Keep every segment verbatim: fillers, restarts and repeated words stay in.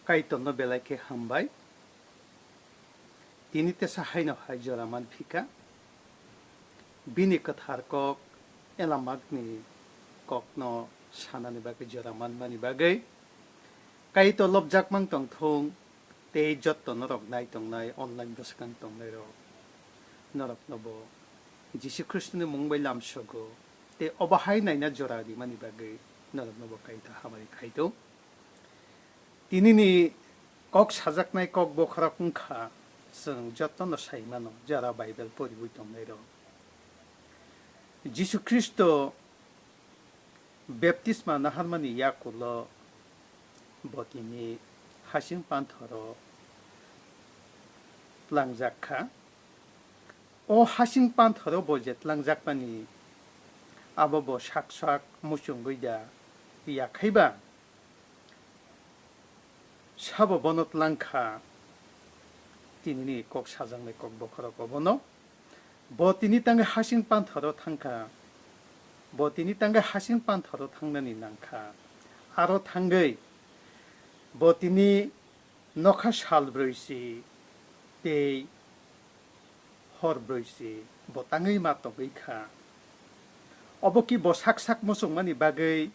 Kaitorno belai khe hambai. Tini tesa haino hai jora man phika. Bini kwthar kok Elamakni kokno sanani bagwi jora manmani bagwi. Kaitor lobjak mang tong thung, tei jotto norok nai tongnai online bwskang tongnairok, norokno bo Jisu Khristoni mung bai lamsogo, tei obo hai naina jora rimani bagwi norokno bo Kaitor hamari khai thung. Tinini kok sajaknai kok bokhorok wngkha, chwng jotono sai mano, jara Bible poriwi tongnairok. Jisu Khristo baptisma naharmani yakulo bo tini hasing panthoro tlangjak kha. O hasing panthoro bo je tlangjakmani, abo bo sak sak muchungwi da, yakhaiba sabo bono tlangkha. Tinini kok sajaknai kok bokhorok obono. Bo tini tangwi hasing panthoro thangkha. Bo tini tangwi hasing panthoro thangnani nangkha. Aro thangwi bo tini nokha sal brwi si tei hor brwi si bo tangwi ma tongwi kha. Obo ki bo sak sak muchungmani bagwi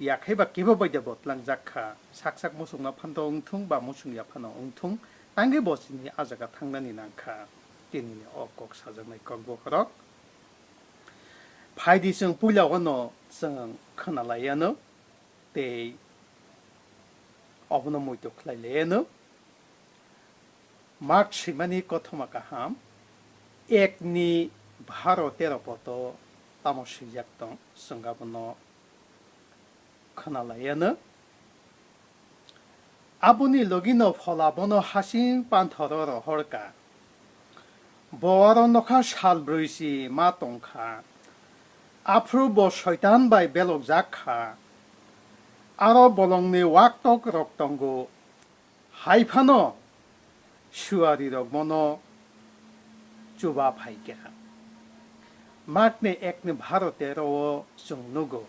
yakhaiba kebo bai da bo tlangjak kha. Sak sak muchungma phano wngthung ba muchung ya phano wngthung, tangwi bo chini a jaga thangnani nangkha. Tinini o kok sajaknai kok bokhorok. Phaidi chwng puila ono chwng khwnalaiano tei obono muitu khlai laiano. Mark swimani kothoma kaham, ekni bharo tero poto tamo swijak tong, chwng abono khwnalaiano. Aboni logino phola bono hasing panthoro rohorka. Bo aro nokha sal brwi si ma tongkha. Aphuru bo soitan bai belokjak kha. Aro bolongni waktok rok tongo. Hai phano suarirok bono chuba phaikha. Markni ekni bharo tero o chwng nugo.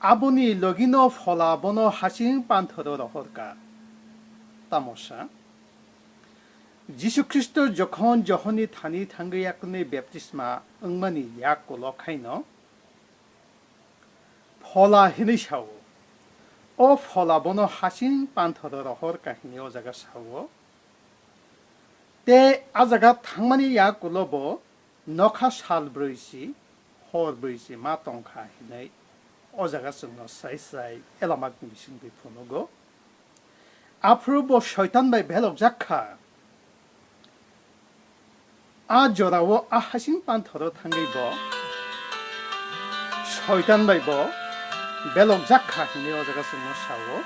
Aboni logino phola bono hasing panthoro rohorka. Tamosa, Jisu Khristo jokhon Johonni thani thangwi yakunwi baptisma wngmani yak ulo khaino, phola hinwi sao. O phola bono hasing panthoro rohorka hinwi o jaga sao. Tei a jaga thangmani yak ulo bo nokha sal brwi si, hor brwi si ma tongkha hinwi o jaga chwngno sai sai Elamakni bisingtwi phunugo. Aphuru bo soitan bai belokjak kha. A jorao a hasing panthoro thangwi bo soitan bai bo belokjak kha hinwi o jaga chwngno sao.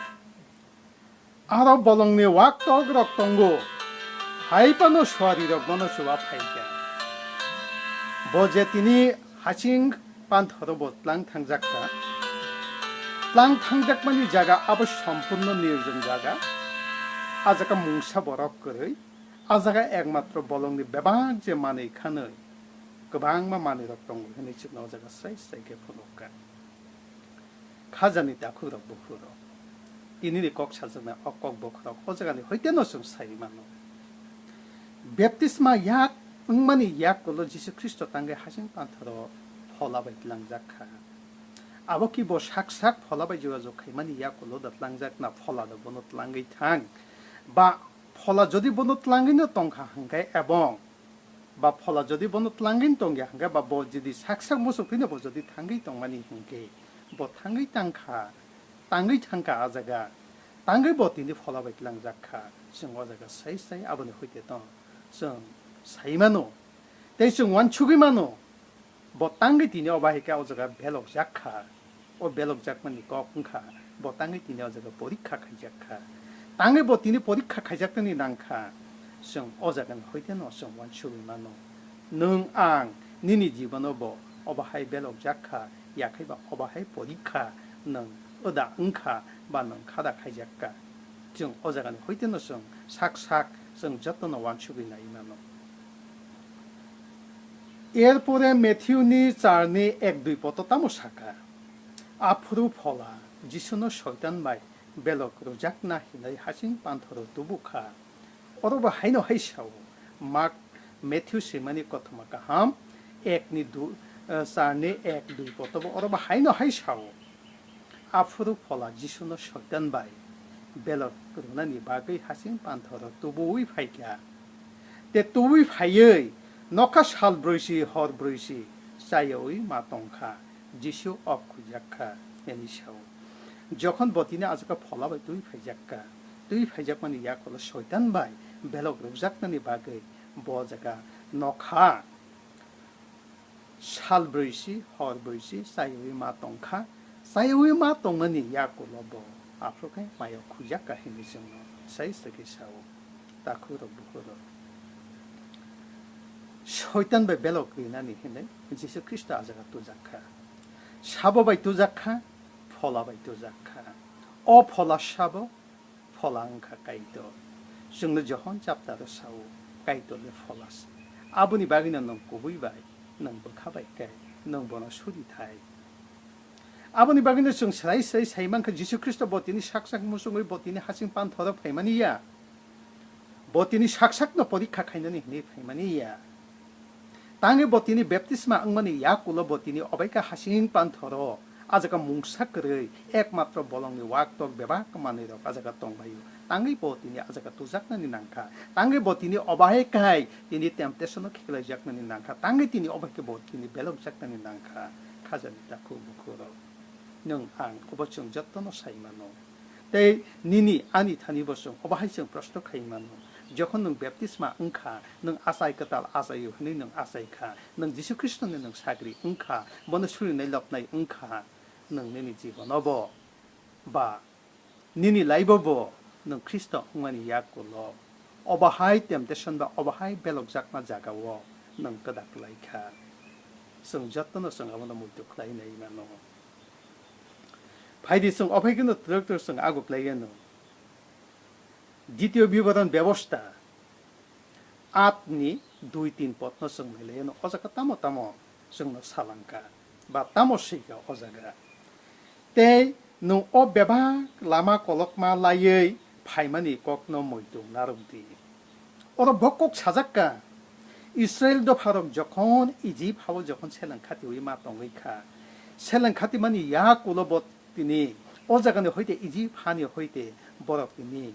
Aro bolongni waktok rok tongo, hai phano suarirok bono chuba phaikha. Bo je tini hasing panthoro bo tlang thangjak kha. Tlang thangjakmani jaga abo sompurno nirjon jaga. A jaga mungsa borok kwrwi. A jaga ekmatro bolongni bebak je manwi khanwi kwbangma manwirok tongo hwnwi chwngno o jaga sai sai khe phunukha. Khajani takhukrok bukhukrok, tinini kok sajaknai o kok bokhorok o jagani hoiteno chwng sai mano. Baptisma yak wngmani yak ulo Jisu Khristo tangwi hasing panthoro phola bai tlangjak kha. Abo ki bo sak sak phola bai jogajog khaimani yak ulo da tlangjak na phola da bono tlangwi thang? Ba phola jodi bono tlangwino tongkha hwnkhe ebong ba phola jodi bono tlangwino tongya hwnkhe ba bo jodi sak sak muchuk phino bo jodi thangwi tongmani hwnkhe bo thangwi tangkha, tangwi thangkha a jaga, tangwi bo tini phola bai tlangjak kha. Chwng o jaga sai sai aboni hoite tong chwng sai mano tei chwng uansugwi mano. Bo tangwi tini o bahai khe o jaga belokjak kha. O belokjakmani kok wngkha, bo tangwi tini o jaga porikha khaijak kha. Tangwi bo tini porikha khaijaknani nang kha. Chwng o jagani hoiteno chwng uansugwi mano. Nwng ang nini jibono bo o bahai belokjak kha, yakhaiba o bahai porikha nwng wda wngkha ba nwng khada khaijak kha. Chwng o jagani hoiteno chwng sak sak chwng jotono uansugwi nai mano. Erpore Matthew ni charni ek dui poto tamo saka, aphuru phola Jisuno soitan bai belok rwjakna hinwi hasing panthoro tubu kha. Oro bo haino hai sao, Mark, Matthew swimani kothoma kaham, ek ni du, eh, char ni ek dui kotobo oro bo haino hai sao. Aphuru phola Jisuno Soitan bai belok rwnani bagwi hasing panthoro tubuwi phaikha. Te tubuwi phaiwi nokha sal brwi si hor brwi si chayawi ma tongkha, Jisu ok khujak kha, hwnwi sao. Jokhon bo tini ajaka phola bai twi phaijakka, twi phaijakmani yakulo Soitan bai belok rwjaknani bagwi bo jaga nokha sal brwi si hor brwi si chayawi ma tongkha, chayawi ma tongmani yakulo bo aphuru khe mayo khujak kha hinwi chwngno sai swkhe sao. Takhuk rok bukhuk rok, Soitan bai belok rinani hinwi Jisu Khristo a jaga tujak kha. Sabo bai tujak kha, phola bai tujak kha. O phola sabo, phola wngkha Kaitor. Chwngno Johon chapter o sao, Kaitor le phola se. Aboni bagwino nwng kubui bai, nwng bwkha bai khe, nwng bono suri thai. Aboni bagwino chwng swrai swrai sai mankha, Jisu Khristo bo tini sak sak muchungwi bo tini hasing panthoro phaimani ya. Bo tini sak sakno porikha khainani hinwi phaimani ya. Tangwi bo tini baptisma wngmani yakulo bo tini obaikha hasing panthoro, a jaga mungsa kwrwi, ekmatro bolongni waktok bebak manwirok a jaga tongbaio. Tangwi bo tini a jaga tujaknani nangkha. Tangwi bo tini obaikha tini temptation-o khiklaijaknani nangkha. Tangwi tini obaikhe bo tini belokjaknani nangkha. Khajani takhuk bukhuk rok, nwng ang obo chwng jotono sai mano. Tei nini ani thani bo chwng obo hai chwng proshno khai mano. Jokhon nwng baptisma wng kha, nwng achai kwtal achaio hwnwi nwng achai kha, nwng Jisu Khristoni nwng sagri wng kha, bono surinai lobnai wng kha, nwng nini jibono bo ba nini laibo bo nwng Khristo wngmani yakulo obo hai temptation ba obo hai belokjakma jagao nwng kwdak lai kha. Chwng jotono chwng abono muitu khlai nai mano. Phaidi chwng ophai kheno twrwk twrwk chwng aguklai geno. Ditio biboron bebosta aat ni dui tin podno chwng nailai geno. O jaga tamo tamo chwngno salangkha ba tamo swikha o jaga. Tei nwng o bebak lama kolokma laiwi phaimani kokno muitu narwk di. Oro bo kok sajak kha, Israil dopharok jokhon Ijip hao jokhon seleng khatiwi ma tongwi kha, seleng khatimani yakulo bo tini o jagani hoite Ijip hani hoite borok tini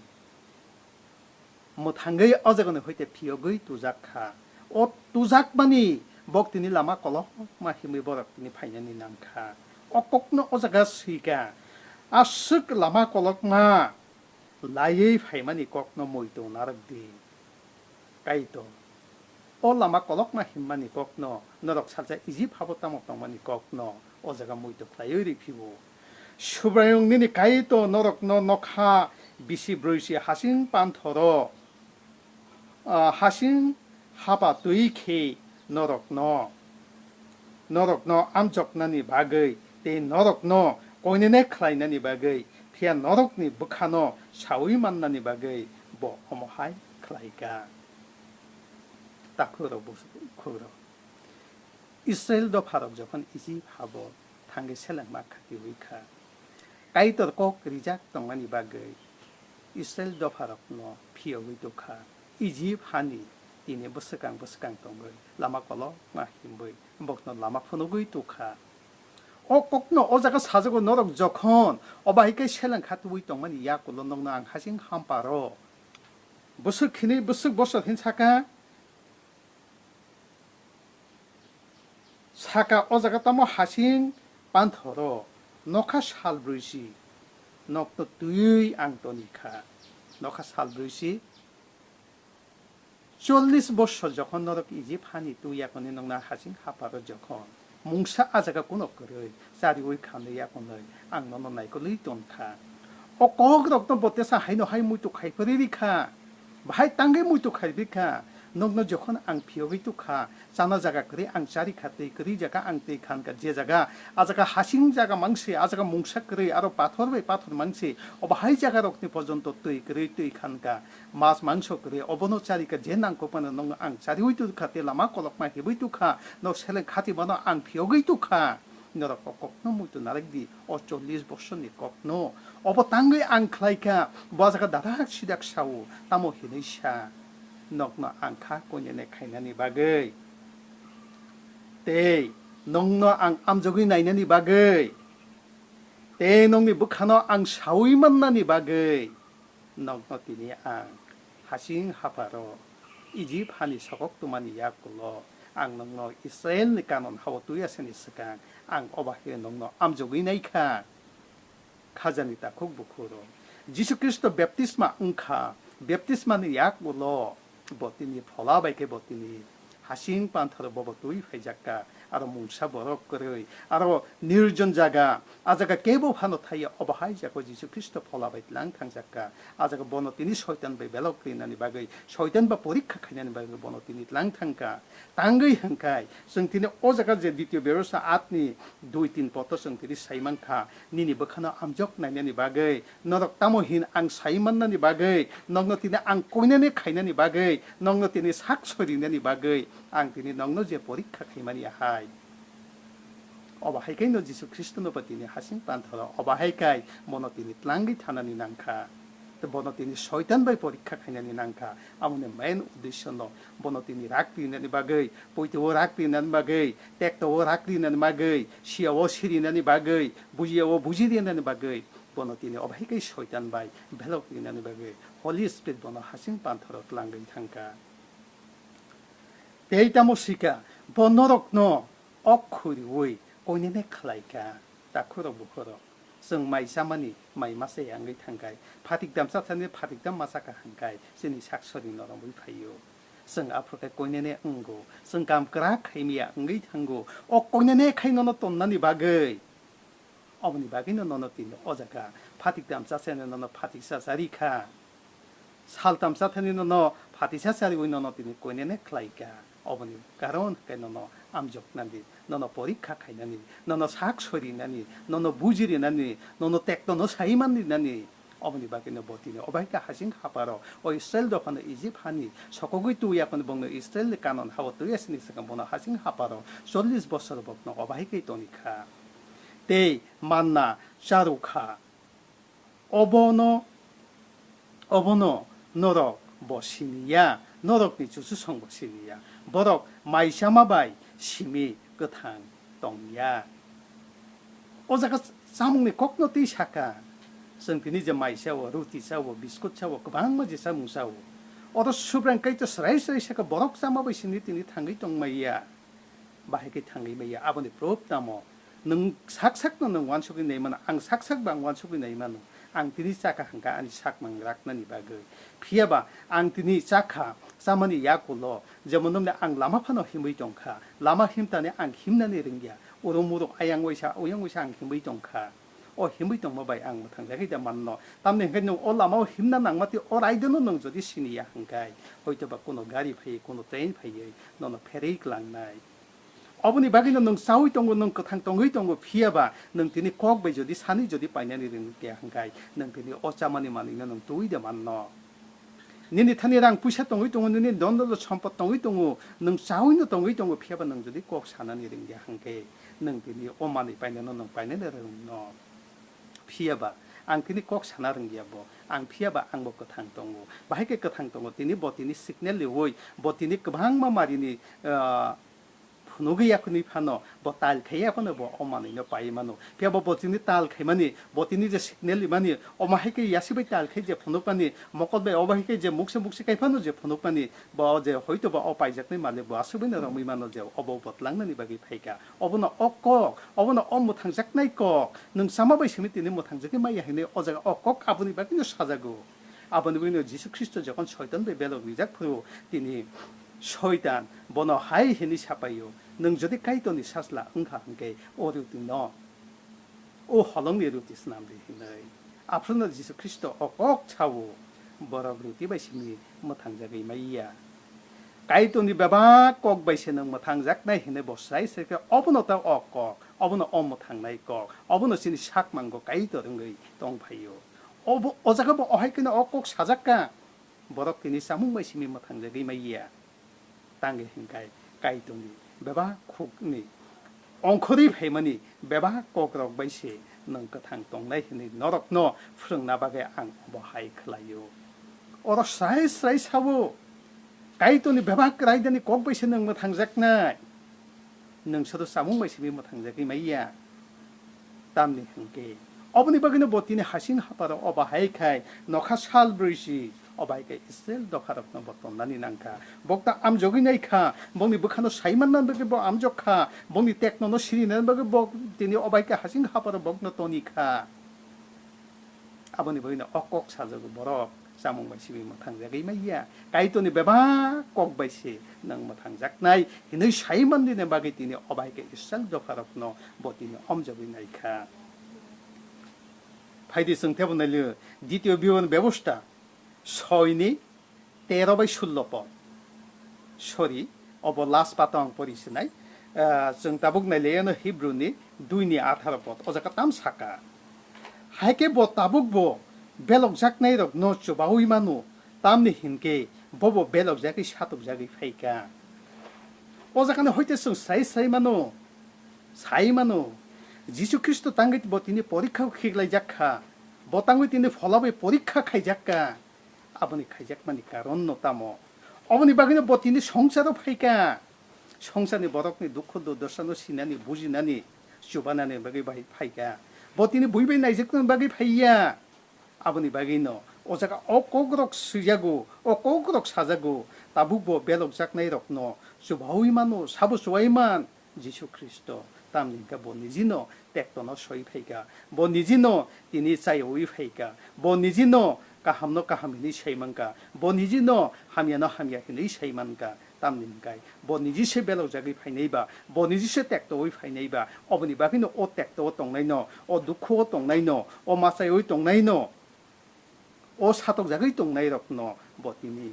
mwthangwi o jagani hoite phiyogwi tujak kha. O tujakmani bok tini lama kolokma himwi borok tini phainani nang kha. O kokno o jaga swi kha, aswk lama kolokma laiwi phaimani kokno muitu narwk di. Kaitor, o lama kolokma himmani kokno norok salsa Ijip habo tamo tongmani kokno o jaga muitu khlaiwi rw phio. Subraiyung nini Kaitor norokno nokha bisi brwi si hasing panthoro, ah, hasing hapa twi khe norokno norokno amjoknani bagwi tei norokno koinene khlainani bagwi, phiya norokni bwkhano saui mannani bagwi bo omo hai khlai kha. Takhukrok, bukhukrok, Israil dopharok jokhon Ijip habo thangwi selengma khatiui kha, Kaitor kok rijak tongmani bagwi Israil dopharokno phiyogwi tukha. Ijip hani tini bwswkang bwswkang tongwi lama kolokma himwi bokno lama phunugwi tukha. O kokno o jaga sajago, norok jokhon obo hai khe seleng kha tubui tongmani yakulo nokno ang hasing hamparo. Bwswk hini bwswk bosor hin saka, saka o jaga tamo hasing panthoro nokha sal brwi si nokno twiwi ang toni kha. Nokha sal brwi si chollish bosor jokhon norok Ijip hani twi yakoni nokna hasing haparo jokhon mungsa a jaga kuno kwrwi chariui khanwi yakonwi ang nono naikolwi ton kha. O kokrokno bo tesa haino hai muitu khai phari ri kha. Bahai tangwi muitu khai ri kha. Nokno jokhon ang phiyogwi tukha, chana jaga kwrwi ang chari kha, twi kwrwi jaga ang twi khan kha, je jaga, a jaga hasing jaga mangsi, a jaga mungsa kwrwi aro pathor bai pathor mangsi, obo hai jaga rokni porjonto twi kwrwi twi khan kha, mas mangso kwrwi obono chari kha, je nangkukmano nokno ang chariui tukha, tei lama kolokma hibwi tukha, nok seleng khatimano ang phiyogwi tukha. Norok o kokno muitu narik di, o chollish bosorni kokno. Obo tangwi ang khlai kha, bo jaga dadak sidak sao, tamo hinwi sa, nokno ang kha koinene khainani bagwi, tei nokno ang amjogwi nainani bagwi, tei nokni bwkhano ang saui mannani bagwi. Nokno tini ang hasing hapharo Ijip hani sokok tumani yakulo ang nokno Israilni kanon hao twi asani swkang ang obo hai nokno amjogwi nai kha. Khajani takhuk bukhuro Jisu Khristo baptisma wng kha, baptismani yakulo bo tini phola bai khe bo tini hasing panthoro bobo twi phaijak kha, aro mungsa borok kwrwi, aro nirjon jaga, a jaga kebo phano thaiya, obo hai jaga Jisu Khristo phola bai tlang thangjak kha. A jaga bono tini soitan bai belok rinani bagwi, soitan ba porikha khainani bagwi bono tini tlang thang kha. Tangwi hwnkhe chwng tini o jaga je Dityo Berosa atni dui tin poto chwng tini sai man kha, nini bwkhano amjok nainani bagwi, norok tamo hin ang sai mannani bagwi, nokno tini ang koinene khainani bagwi, nokno tini sak soirinani bagwi ang tini nokno je porikha khaimani ahai. Obo hai khe no Jisu Khristono bo tini hasing panthoro obo hai khe bono tini tlangwi thanani nang kha. Tei bono tini soitan bai porikha khainani nang kha. Amoni main uddesyo no bono tini rak rinani bagwi, poito o rak rinani bagwi, tekto o rak rinani bagwi, siya o sirinani bagwi, bujiya o buji rinani bagwi, bono tini obo hai khe soitan bai belok rinani bagwi Holy Spirit bono hasing panthoro tlangwi thang kha. Tei tamo sika, bo norokno ok khuriui koinene khlai kha. Takhurok bukhurok, chwng mai chamani mai masa ya wngwi thang kha, phatik dam chathani phatik dam masa kha hwn kha chini sak sori noromwi phaio. Chwng aphuru khe koinene wngo, chwng kam kwrak khaimya wngwi thango. O koinene khai nono tonnani bagwi. Oboni bagwino nono tini o jaga phatik tam chasani nono phatik chachari kha. Sal tam chathani nono phatik chachariui nono tini koinene khlai kha. Oboni karon hwnkhe nono amjoknani, nono porikha khainani, nono sak soirinani, nono bujirinani, nono tektono sai manrinani. Oboni bagwino bo tini obo hai khe hasing haparo o Israil dophano Ijip hani sokogwi twi yakoni bongno Israilni kanon hao twi asini swkang bono hasing haparo chollish bosor bokno obo hai khe toni kha. Tei manna charu kha. Obono, obono norok bo sini ya, norokni chuchusong bo sini ya. Borok mai chama bai simi kwthang tong ya. O jaga chamungni kokno twi saka. Chwng tini je mai chao, ruti chao, biskut chao, kwbangma je chamung chao. Oro Subrang Kaitor srai srai saka borok chama bai sini tini thangwi tong mai ya. Bahai khe thangwi maya. Aboni proof tamo? Nwng sak sakno nwng uansugwi nai mano, ang sak sak bo ang uansugwi nai mano. Ang tini chakha hwnkha ani sakmang raknani bagwi. Phiya ba ang tini chakha, chamani yakulo, jemon wngkha ang lama phano himwi tongkha, lama himtani ang himnani rwngya, urum uruk ayang waisa, uyang waisa ang himwi tongkha. O himwi tongma bai ang mwthangjagwi da manno. Tamni hwnkhe nwng o lama o himna nangma twi o raidano nwng jodi siniya hwnkhe, hoito ba kuno gari phaiwi, kuno train phaiwi nono pherwi klangnai. Oboni bagwino nwng chaui tongo, nwng kwthang tongwi tongo, phiya ba nwng tini kok bai jodi sanwi jodi painani rwngya hwnkhe, nwng tini o chamani manwino nwng twiwi da manno. Nini thani rang puisa tongwi tongo, nini don dolo sompot tongwi tongo, nwng chawino tongwi tongo, phiya ba nwng jodi kok sanani rwngya hwnkhe, nwng tini o manwi painano nwng painani rwngno. Phiya ba ang tini kok sana rwngya bo, ang phiya ba ang bo kwthang tongo. Bahai khe kwthang tongo, tini bo tini signal riui, bo tini kwbangma marini, ah, phunugwi yakhwni phano, bo tal khaiya phano bo o manwino pai mano. Phiya bo, bo tini tal khaimani, bo tini je signal rimani, omo hai khe yasi bai tal khai je phunukmani, mokol bai obo hai khe je mukse mukse kai phano je phunukmani, bo je hoito ba o paijaknai malik bo aswk baino romwi mano je obo botlangnani bagwi phaikha. Obono o kok, obono o mwthangjaknai kok, nwng sama bai simi tini mwthangjagwi maya hinwi o jaga o kok aboni bagwino sajago. Aboni bagwino Jisu Khristo jokhon Soitan bai belok rijak phuru tini Soitan bono hai hinwi sapaio, "Nwng jodi Kaitorni sajla wngkha hwnkhe o rutino, o holongni ruti swnam di," hinwi. Aphruno Jisu Khristo o kok sao, borok ruti bai simi mwthangjagwi maya. Kaitorni bebak kok bai se nwng mwthangjaknai hinwi bo srai srai khe obono ta o kok, obono o mwthangnai kok, obono chini sakmango Kaitor wngwi tong phaio. Obo, o jaga bo ohai kheno o kok sajak kha, borok tini chamung bai simi mwthangjagwi maya. Tangwi hwnkhe Kaitorni bebak khukni ongkhorwi phaimani bebak kokrok bai se nwng kwthang tongnai hwnwi norokno phrwngna bagwi ang obo hai khlaio. Oro srai srai sao, Kaitorni bebak raidani kok bai se nwng mwthangjaknai. Nwng sodo chamung bai simi mwthangjagwi maiya. Tamni hwnkhe oboni bagwino bo tini hasing haparo obo hai khai nokha sal brwi si obo hai khe Israel dopharokno bo tonnani nangkha. Bokta amjogwi naikha, bongni bwkhano sai manna bagwi bo amjokha, bongni teknono sirina bagwi bo tini obo hai khe hasing haparo bokno tonikha. Aboni bagwino o kok sajago borok chamung bai simi mwthangjagwi maiya. Kaitorni bebak kok bai se nwng mwthangjaknai hinwi sai manrina bagwi tini obo hai khe Israel dopharokno bo tini omjogwi naikha. Phaidi chwng tebo nailio, Ditiyo Biboroni Bebosta soini tero bai sullo pod. Sorry, obo last pato ang pori sinai. Ah, chwng tabuk nailaiano Hebrew ni dui ni atharo pod. O jaga tam saka. Hai khe bo tabuk bo belokjaknai rokno chubaui mano, tamni hinkhe bobo belokjagwi satokjagwi phaikha. O jaga ni hoite chwng sai sai mano, sai mano. Jisu Khristo tangwi bo tini porikha khiklaijak kha. Bo tangwi tini phola bai porikha khaijak kha. Aboni khaijakmani karon no tamo? Oboni bagwino bo tini songsaro phaikha. Songsarni borokni dukhu durdosano sinani, bujinani, chubanani bagwi bai phaikha. Bo tini bui bai naijaknani bagwi phaiya. Aboni bagwino o jaga o kokrok swijago, o kokrok sajago, tabuk bo belokjaknai rokno chubaui mano, sabo chubai man. Jisu Khristo, tamni hwnkhe bo nijino tektono soi phaikha, bo nijino tini chayaui phaikha, bo nijino kahamno kaham hinwi sai mankha, bo nijino hamyano hamya hinwi sai mankha, tamni hwnkhe bo niji se belokjagwi phainai ba, bo niji se tektoui phainai ba, oboni bagwino o tekto o tongnaino, o dukhu o tongnaino, o machaiui tongnaino, o satokjagwi tongnairokno bo tini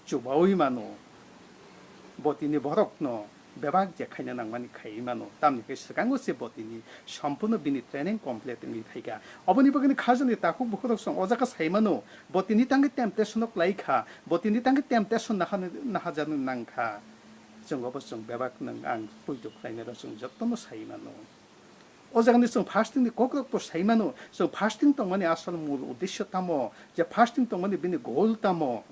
chubaui mano, bo tini borokno bebak je khaina nangmani khaiwi mano, tamni khe swkango se bo tini sompurno bini training complete wngwi phaikha. Oboni bagwino khajani takhuk bukhurok chwng o jaga sai mano, bo tini tangwi temptation-o kwlai kha, bo tini tangwi temptation naha-, nahajaknwi nang kha. Chwng obo chwng bebak nwng ang poito khlainairok chwng jotono sai mano. O jagani chwng fasting ni kokrok bo sai mano, chwng fasting tongmani asol mul uddesyo tamo, je fasting tongmani bini goal tamo?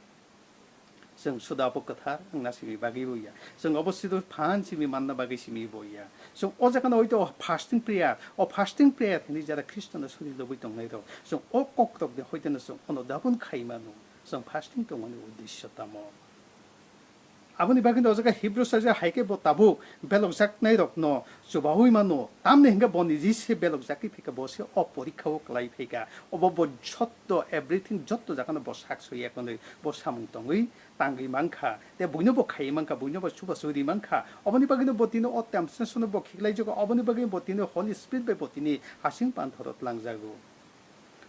Chwng suda abo kwthar wngna simi bagwi bo ya, chwng obo sidu phan simi manna bagwi simi bo ya. Chwng o jagano oito o fasting prayer, o fasting prayer hinwi jara Khristono suri lobwi tongnairok, chwng o kokrok de hoiteno chwng ono dabon khai mano, chwng fasting tongmani uddesyo tamo? Aboni bagwino o jaga Hebrew sajak hai khe bo tabuk belokjaknairokno chubaui mano, tamni hwnkhe bo niji se belokjagwi phaikha, bo se o porikha o kwlai phaikha. Obo bo jotto, everything, jotto jagano bo sak soi eknwi bo samung tongwi tangwi mankha, tei buino bo khaiwi mankha, buino bo chubachu ri mankha. Oboni bagwino bo tini o temptation-o bo khiklaijago, oboni bagwi bo tini Holy Spirit bai bo tini hasing panthoro tlangjago.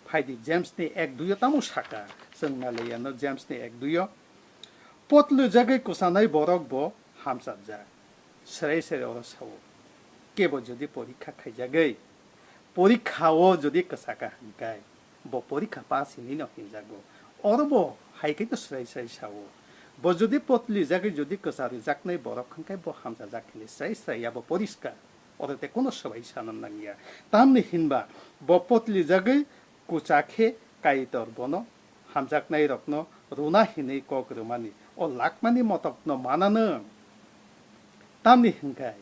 Phaidi James ni ek dui o tamo saka, chwng nalaiya no James ni ek dui o. Potli jagwi kwchanai borok bo hamchajak. Srai srai oro sao. Kebo jodi porikha khaijagwi, porikha o jodi kwchaka hwnkhe, bo porikha pass hinwi no hinjago. Oro bo hai khe to srai srai sao. Bo jodi potli jagwi jodi kwcha rijaknai borok hwnkhe bo hamchajak hinwi srai srai ya bo poriskar. Oro tei kono swbai sana nangya. Tamni hinba bo potli jagwi kucha khe Kaitor bono hamjaknairokno rwna hinwi kok rwmani, o lakmani motokno manano. Tamni hwnkhe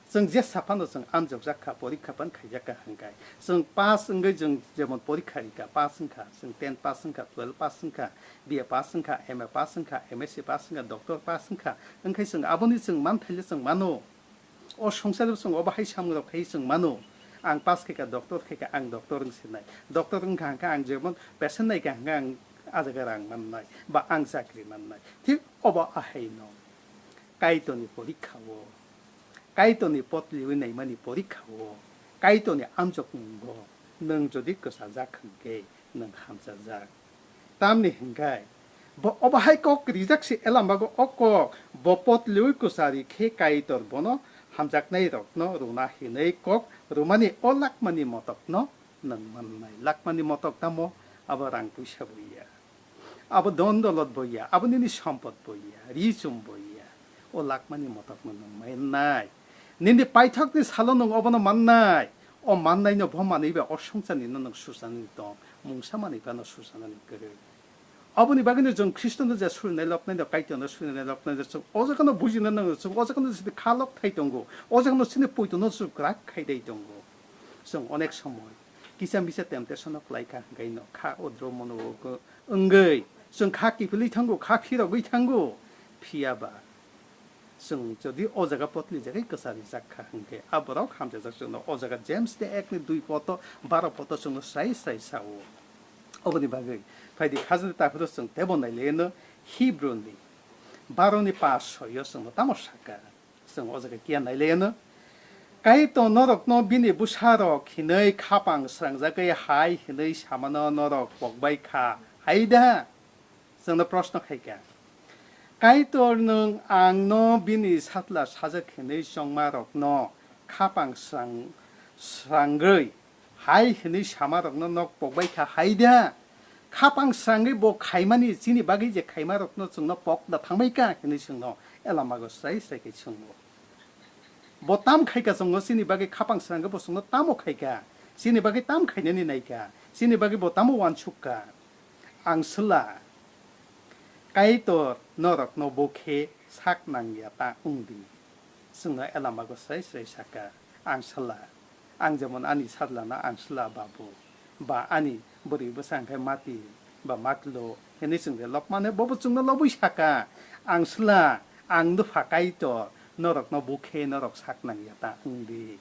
chwng jesa phano chwng amjokjak kha, porikha phano khaijak kha hwnkhe, chwng pass wngwi chwng jemon porikha rikha, pass wngkha, chwng ten pass wngkha, twelve pass wngkha, B A pass wngkha, M A pass wngkha, M S C pass wngkha, doctor pass wngkha, wngkhe chwng aboni chwng manthaile chwng mano. O songsaro chwng obo hai samungrok khai chwng mano. Ang pass khaikha, doctor khaikha, ang doctor wng sinai. Doctor wngkha hwnkhe ang jemon patient naikha hwnkhe ang a jaga rang mannai, ba ang chakri mannai. Thik obo ahaino. Kaitorni porikha o, Kaitorni potliwi naimani porikha o, Kaitorni amjokmungo nwng jodi kwchajak hwnkhe nwng hamchajak. Tamni hwnkhe bo obo hai kok rijak se elambago o kok, bo potliwi kwchari khe Kaitor bono hamjaknairokno rwna hinwi kok rwmani o lakmani motokno nwng mannai. Lakmani motok tamo? Abo rang puisa bo ya, abo don dolot bo ya, abo nini sompot bo ya, ri chum bo ya, o lakmani motokno nwng mannai. Nini paithakni salo nwng obono mannai, o mannaino bo manwi bai o swngcharni no nwng suchanani tong, mungsa manwi phano suchanani kwrwi. Oboni bagwino chwng Khristono je surinai loknaino, Kaitorno surinai loknaino chwng o jagano bujina nango, chwng o jagano chini kha lok thai tongo, o jagano chini poitono chwng kwrak khai dai tongo. Chwng onek somoi kisa misa temptation-o kwlai kha hwnkhe no kha udro mono wngwi chwng kha kiphilwi thango, kha phirogwi thango, phiya ba chwng jodi o jaga potli jagwi kwchari jak kha hwnkhe, a borok hamjajak chwngno o jaga James ni ek ni dui poto baro poto chwngno srai srai sao. Oboni bagwi phaidi khajani takhoro chwng tebo nailaiano Hebrew ni baro ni pas soi o chwngno tamo saka. Chwng o jaga kiya nailaiano Kaitor norokno bini bwsarok hinwi khapang srangjagwi hai hinwi samano norok pokbai kha hai da? Chwngno proshno khaikha. Kaitor nwng angno bini satla sajak hinwi chongmarokno khapang srang-, srangwi hai hinwi samarokno nok pokbai kha hai da? Khapang srangwi bo khaimani chini bagwi je khaimarokno chwngno pok da thangbai kha hinwi chwngno elamago srai srai khe chwngo. Bo tam khaikha chwngno chini bagwi khapang srangwi bo chwngno tamo khaikha? Chini bagwi tam khainani naikha? Chini bagwi bo tamo uansukha? Ang swla, Kaitor norokno bo khe sak nangya ta wng di. Chwngno elamago srai srai saka, ang swla. Ang jemon ani sajlano ang swla babu, ba ani bwrwi bwsa hwnkhe mati ba matlo hinwi chwng de lobmani, bobo chwngno lobwi saka, ang swla, ang dopha Kaitor, norokno bo khe norok sak nangya ta wng di.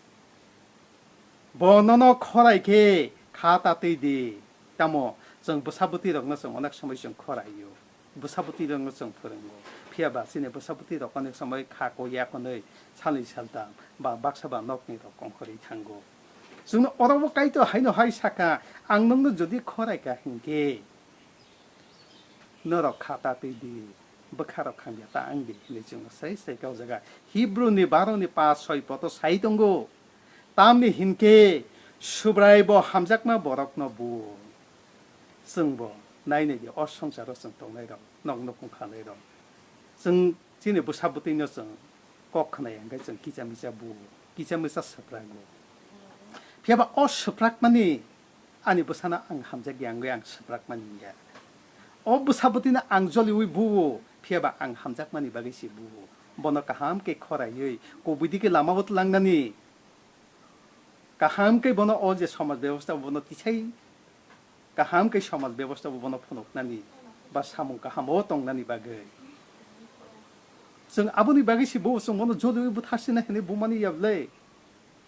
Bo nono khorai khe kha ta twi di. Tamo chwng bwsa bwtwi rokno chwng onek somoi chwng khorai o. Bwsa bwtwi rokno chwng phwrwngo. Phiya ba chini bwsa bwtwi rok onek somoi kha ko ya konwi salni saltam ba baksa ba nokni rok kongkhorwi thango. Chwngno oro bo Kaitor haino hai saka, ang nokno jodi khorai kha hinkhe, norok kha ta twi di, bwkha rok khangya ta wng di hinwi chwngno sai sai kha o jaga. Hebrew ni baro ni pas soi poto sai tongo. Tamni hinkhe Subrai bo hamjakma borokno buo. Chwng bo nai nai di o swngcharo chwng tongnai rok, nok nukhung khanai rok. Chwng chini bwsa bwtwi no chwng kok khwnai hwnkhe chwng kicha misa buo, kicha misa swprago. Phiya ba o swprakmani ani bwsano ang hamjakya wngwi ang swprakmani wngya. O bwsa bwtwino ang joliui buo, phiya ba ang hamjakmani bagwi se buo. Bono kaham khe khoraiwi kubui digi lamao tlangnani, kaham khe bono o je somaj bebosta bono tisai kaham khe somaj bebosta bo bono phunuknani ba samung kaham o tongnani bagwi. Chwng aboni bagwi se bo chwng bono joliui butharsina hinwi bumani ya bwle?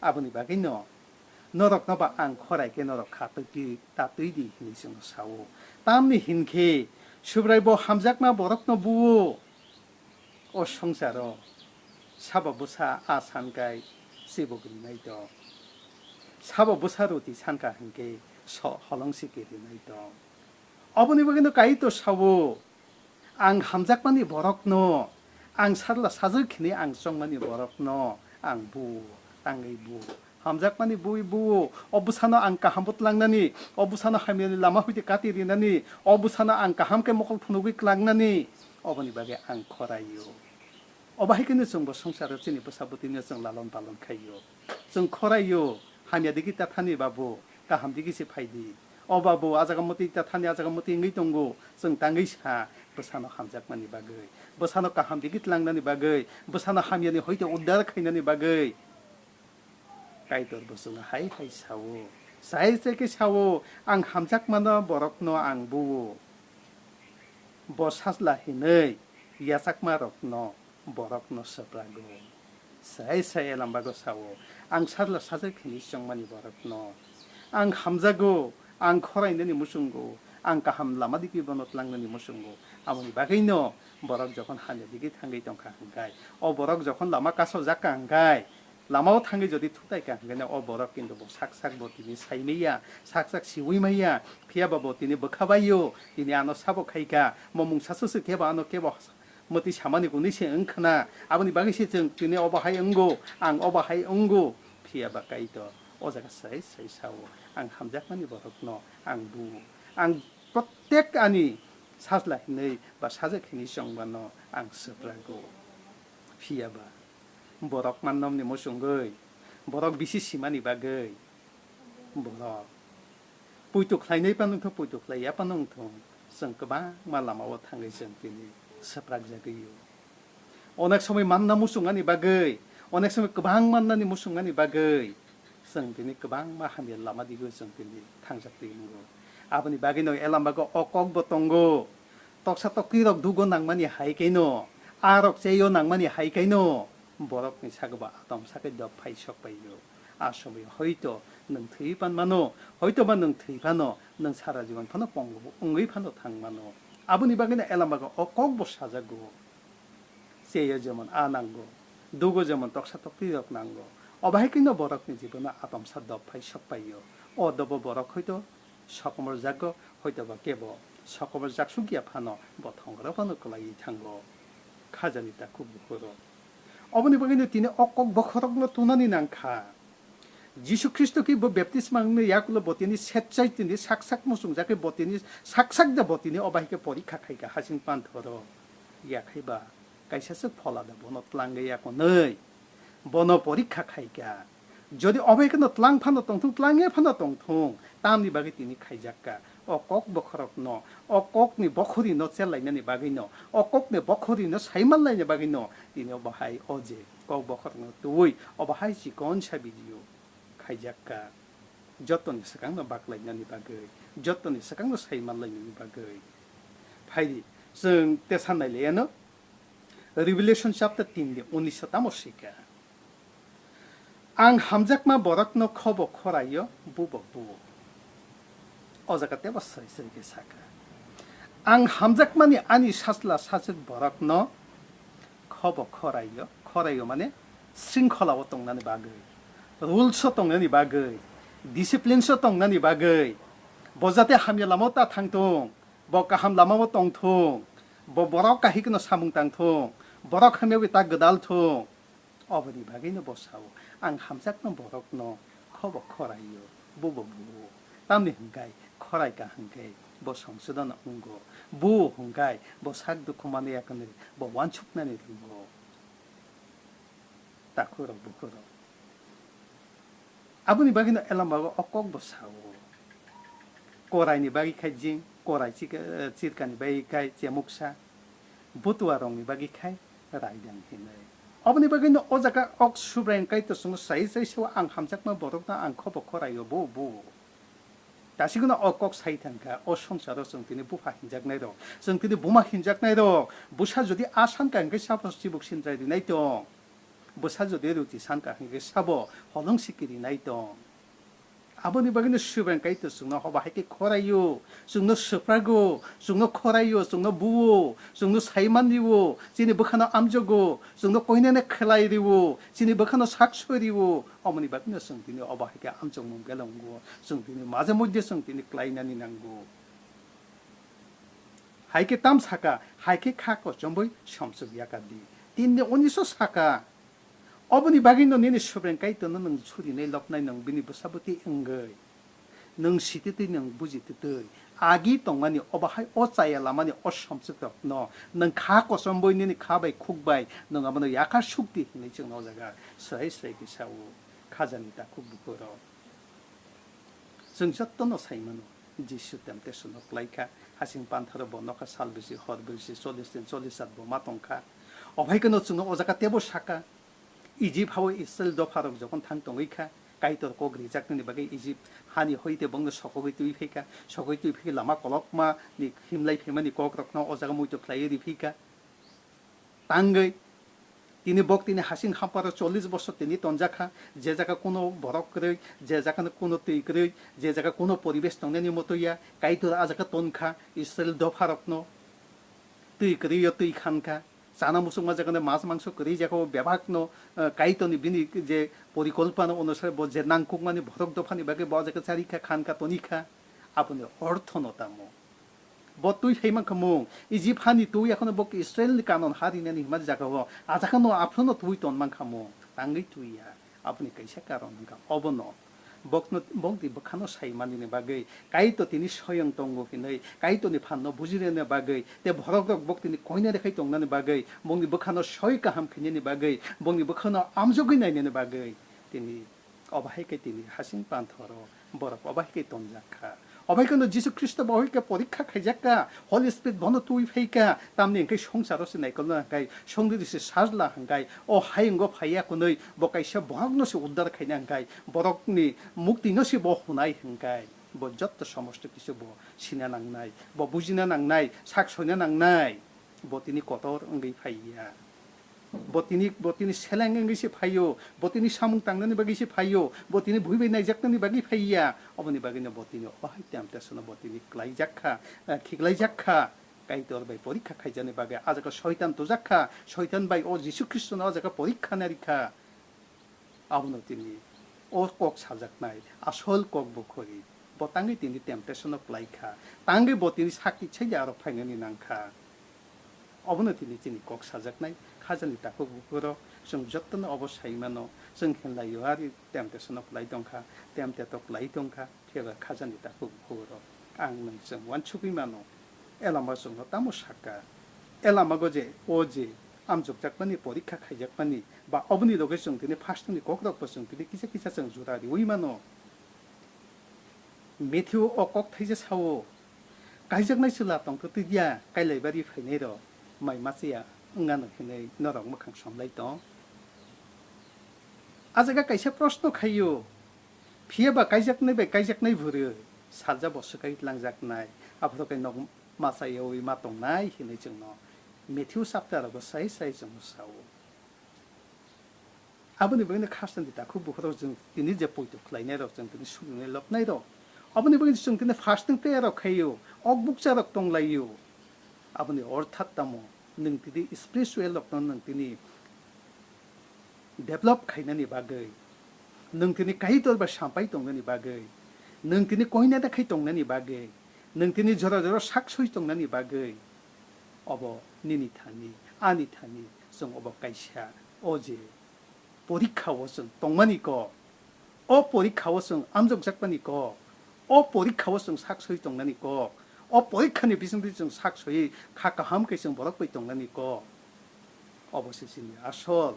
Aboni bagwino norokno ba ang khorai khe norok kha twi ta twi di hinwi chwngno sao. Tamni hinkhe Subrai bo hamjakma borokno buo. O swngcharo sabo bwsa a sankai chibuk rinai tong. Sabo bwsa ruti sanka hinkhe so holong siki rinai tong. Oboni bagwino Kaitor sao, ang hamjakmani borokno, ang sarla sajwk hinwi ang chongmani borokno ang buo, tangwi buo. Hamjakmani bui buo, o bwsano ang kaham bwtlangnani, o bwsano hamyani lama hoite kati rinani, o bwsano ang kaham khe mokol phunugwi klangnani, oboni bagwi ang khoraio. Obo hai kheno chwngbo swngcharo chini bwsa bwtwino chwng lalon palon khaio. Chwng khoraio, hamya digi ta thani babu, kaham digi se phaidi. O babu, a jaga motwi ta thani, a jaga motwi wngwi tongo, chwng tangwi sa, bwsano hamjakmani bagwi, bwsano kaham digi tlangnani bagwi, bwsano hamyani hoite uddar khainani bagwi. Kaitor bo chwngno hai hai sao, sai sai khe sao, ang hamjakmano borokno ang buo. Bo sajla hinwi yachakmarokno borokno swprago. Sai sai Elambago sao, ang sajla sajwk hinwi chongmani borokno ang hamjago, ang khorainani muchungo, ang kaham lama digi bono tlangnani muchungo. Aboni bagwino borok jokhon hamya digi thangwi tongkha hwnkhe, o borok jokhon lama kasojak kha hwnkhe, lamao thangwi jodi thutai kha hwnkhe, o borok kintu bo sak sak bo tini sai maya, sak sak siui maya, phiya ba bo tini bwkha bai-o, tini ano sabo khai kha, mo mungsa susu khe ba ano kebo mwtwi samani kunui se wng khna, aboni bagwi se chwng tini obo hai wngo, ang obo hai wngo, phiya ba Kaitor o jaga sai sai sao, ang hamjakmani borokno ang buo, ang protek ani sajla hinwi ba sajwk hinwi chongbano ang swprago. Phiya ba Borok mannomni muchungwi, borok bisi simani bagwi, borok puitu khlainai phano wngthung, puitu khlaiya phano wngthung, chwng kwbangma lamao thangwi chwng tini swprakjagwi o. Onek somoi manna muchungani bagwi, onek somoi kwbang mannani muchungani bagwi chwng tini kwbangma hamya lama digwi chwng tini thangjak twi wngo. Aboni bagwino Elambago o kokbo tongo. Toksa toktwirok dugo nangmani hai khe no, arok cheyo nangmani hai khe no, borokni sago bo atom sakhe dop phai sok pai o. A somoi hoito nwng thwi pan mano, hoito ba nwng thwi phano, nwng sara jibon phano pongo wngwi phano thang mano. Aboni bagwino Elambago o kokbo sajago. Cheyo jemon a nango, dugo jemon toksa toktwirok nango, obo hai khe no borokni jibono atom sa dop phai sok pai o. O dobo borok hoito sokomor jago, hoito ba kebo sokomor jaksuk ya phano bo thongro phano kwlaiwi thango. Khajani takhuk bukhuro. Oboni bagwino tini o kok bokhorokno tunani nangkha. Jisu Khristo khe bo baptisma wngni yakulo bo tini setsai tini sak sak muchungjak khe bo tini sak sak da bo tini obo hai khe porikha khaikha hasing panthoro. Yakhai ba kaisa swk phola da bono tlangwi yakunwi. Bono porikha khaikha. Jodi obo hai kheno tlang phano tongthung, tlangya phano tongthung, tamni bagwi tini khaijak kha. O kok bokhorokno, o kokni bokhorino chelainani bagwino, o kokni bokhorino saimanlaini bagwino tini obo hai o je kok bokhorokno twiwi obo hai chikon sa video khaijak kha. Jotoni swkangno baklainani bagwi, jotoni swkangno saimanlainani bagwi. Phaidi, chwng tesa nailaiano Revelation chapter tin ni unis tamo sika. Ang hamjakma borokno khobo khoraio bubo buo. O jaga tebo srai srai khe saka. Ang hamjakmani ani sajla sajwk borokno khobo khoraio, khoraio mane sringkholao tongnani bagwi, rules o tongnani bagwi, disciplines o tongnani bagwi, bo jate hamya lamao ta thangthung, bo kaham lamao tongthung, bo borok kahikno samung tangthung, borok hamya bai ta gwdalthung. Oboni bagwino bo sao, ang hamjakma borokno khobo khoraio, bubo buo. Tamni hwnkhe khorai ka hwnkhe bo songsodon wngo, buo hwnkhe bo sak dukhu manwi yakwnwi bo uansuknani rwngo. Takhurok bukhurok. Aboni bagwino Elambago o kokbo sao. Koraini bagwi khai jing, korai chik-, eh, chirkani bagwi khai chemuksa, butuarokni bagwi khai raidang hinwi. Oboni bagwino o jaga ok Subraiyung Kaitor chwngno sai sai sao, ang hamjakma borokno ang khobo khoraio buo buo. Dasigwno o kok sai thangkha, o songsaro chwng tini bupha hinjaknairok, chwng tini buma hinjaknairok, bwsa jodi a sankha hwnkhe sabo chibuk sindrai rinai tong, bwsa jodi ruti sankha hwnkhe sabo holong siki rinai tong. Aboni bagwino Subraiyung Kaitor chwngno hoba hai khe khoraio, chwngno swprago, chwngno khoraio, chwngno buo, chwngno saimanrio, chini bwkhano amjogo, chwngno koinene khlai rio, chini bwkhano sak soi rio, omoni bagwino chwng tini obo hai khe amchongmung belongo, chwng tini maje moddhe chwng tini klainani nango. Hai khe tam saka, hai khe kha kochombai somsok yakar di. Tinni oniso saka, oboni bagwino nini Subraiyung Kaitorno nwng surinai lobnai nwng bini bwsabwtwi wngwi. Nwng sititwi nwng bujititwi agi tongmani obo hai o chaya lamani o somswkrokno nwng kha kochombai nini kha bai khuk bai nwng abono yakar sukdi hinwi chwngno o jaga swrai swrai khe sao khajani takhuk bukhurok. Chwng jotono sai mano Jisu temptation-o kwlai kha, hasing pantharo bo nokha sal bisi hor bisi chollish din chollish rat bo ma tong kha. Obo hai kheno chwngno o jaga tebo saka, Ijip hao Israil dopharok jokhon thang tongwi kha, Kaitor kok rijaknani bagwi Ijip hani hoite bongno sokogwi twi phaikha, sokogwi twi phaikhe lama kolokma ni himlai phaimani kokrokno o jaga muitu khlaiwi riphaikha. Tangwi tini bok tini hasing hamparo chollish bosor tini tonjakha, je jaga kuno borok kwrwi, je jaga kuno twi kwrwi, je jaga kuno poribesh tongnani motoya, Kaitor a jaga tonkha, Israil dopharokno twi kwrwi o twi khankha. Chana muchungma jagano mas mangso kwrwi jagao bebakno, eh, Kaitorni bini je porikolpana onusare bo je nangkukmani borok dophani bagwi bo jaga charikha, khankha, tonikha. Aboni orthono tamo? Bo twi phai mankha mung, Ijip hani twi, yakhono bo Israilni kanon ha rinani himani jagao, a jagano aphano twi ton mankha mung, tangwi twiya. Aboni kaisa karon wngkha obono. Bokno, bokni bwkhano sai manini bagwi, Kaitor tini soyong tongo hinwi, Kaitorni phanno bujinani bagwi, tei borokrok bok tini koinani khai tongnani bagwi, bokni bwkhano soi kaham khainani bagwi, bokni bwkhano amjogwi nainani bagwi, tini obo hai khe tini hasing panthoro borok obo hai khe tonjak kha. Obo hai kheno Jisu Khristo bo hai khe porikha khaijak kha, Holy Spirit bono twi phai kha, tamni hwnkhe songsaro se naikolna hwnkhe, songdiri se sajla hwnkhe, o hayungo phaiya kwnwi bo kaisa borokno se uddar khaina hwnkhe, borokni muktino se bo hunai hwnkhe, bo jotto somosto kisu bo sina nangnai, bo bujina nangnai, sak soina nangnai, bo tini kotor wngwi phaiya. Bo tini, bo tini seleng wngwi se phaio, bo tini samung tangnani bagwi se phaio, bo tini bui bai naijaknani bagwi phaiya, oboni bagwino bo tini obo hai temptation-o bo tini klaijak kha, eh, khiklaijak kha, Kaitor bai porikha khaijani bagwi. A jaga Soitan tujak kha, Soitan bai o Jisu Khristono o jaga porikha nari kha. Abono tini o kok sajaknai asol kok bo khori. Bo tangwi tini temptation-o klai kha. Tangwi bo tini sakni chaya aro phainani nang kha. Obono tini chini kok sajaknai khajani takhuk bukhurok. Chwng jotono obo sai mano. Chwng hinlai yo ari temptation-o klai tong kha, tempted-o klai tong kha. Phiya ba khajani takhuk bukhurok, ang nwng chwng uansugwi mano. Elama chwngno tamo sakha? Elamago je o je amjokjakmani, porikha khaijakmani, ba oboni loge chwng tini fasting ni kokrokbo chwng tini kisa kisa chwng jora riwi mano. Matthew o kok thaisa sao, "Kaijaknai chwla tongtwtwi dia, kailaibari phainairok mai machaya wngano," hinwi norok mwkhang somlai tong. A jaga kaisa proshno khaio, phiya ba kaijaknai bai kaijaknai bwrwi salsa bo swkai twlangjaknai, aphuru khe nok machayawi ma tongnai hinwi chwngno Matthew chapter rogo sai sai chwngno sao. Aboni bagwino khasani takhuk bukhurok chwng tini je poito khlainairok, chwng tini sumungni lobnairok, aboni bagwino chwng tini fasting prayer rok khaio, ok bukcharok tonglaio. Aboni orthat tamo? Nwng tini spiritual rokno nwng tini develop khainani bagwi, nwng tini Kaitor bai sampai tongnani bagwi, nwng tini koinada khai tongnani bagwi, nwng tini jora jora sak soi tongnani bagwi, obo nini thani, ani thani, chwng obo kaisa, o je porikha o chwng tongmani kok, o porikha o chwng amjokjakmani kok, o porikha o chwng sak soi tongnani kok, o porikha ni bisingtwi chwng sak soi kha kaham khe chwng borok bai tongnani kok. Obo se chini asol.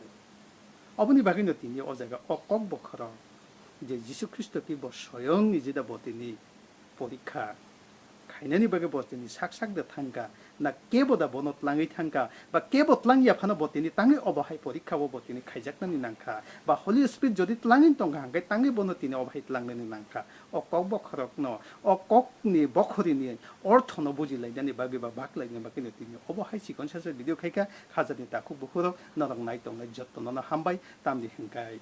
Oboni bagwino tini o jaga o kok bokhorok je Jisu Khristo ki bo soyong ni jeda bo tini porikha khainani bagwi bo tini sak sak de thangkha, na kebo da bono tlangwi thangkha, ba kebo tlangya phano bo tini tangwi obo hai porikha o bo tini khaijaknani nangkha, ba Holy Spirit jodi tlangwi tongkha hwnkhe tangwi bono tini obo hai tlangnani nangkha. O kok bokhorokno, o kokni bokhorini orthono bujilainani bagwi ba baklainani bagwino tini obo hai chikon sasa video khaikha, khajani takhuk bukhurok norok nai tongnai jottono no hambai, tamni hwnkhe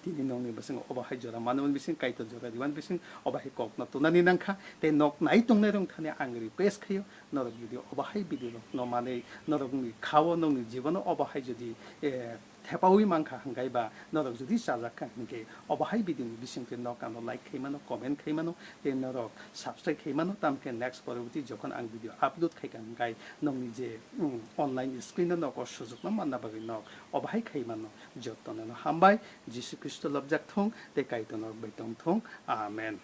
tini nokni bising obo hai jora manwi bising, Kaitor jora riwan bising obo hai kokno tunani nangkha. Tei nok nai tongnai rok thani ang request khaio, norok video obo hai video rok no manwi norokni khao nokni jibono obo hai jodi, eh, thepawi mankha hwnkhe ba norok jodi chajak kha hwnkhe obo hai video ni bising twi nok ano like khai mano, comment khai mano, tei norok subscribe khai mano, tamkhe next poroboti jokhon ang video upload khai kha hwnkhe nokni je, mm, online screen o nok o sujukno manna bagwi nok obo hai khai mano. Jottono no hambai, Jisu Khristo lobjak thung, tei Kaitor norok bai tong thung. Amen.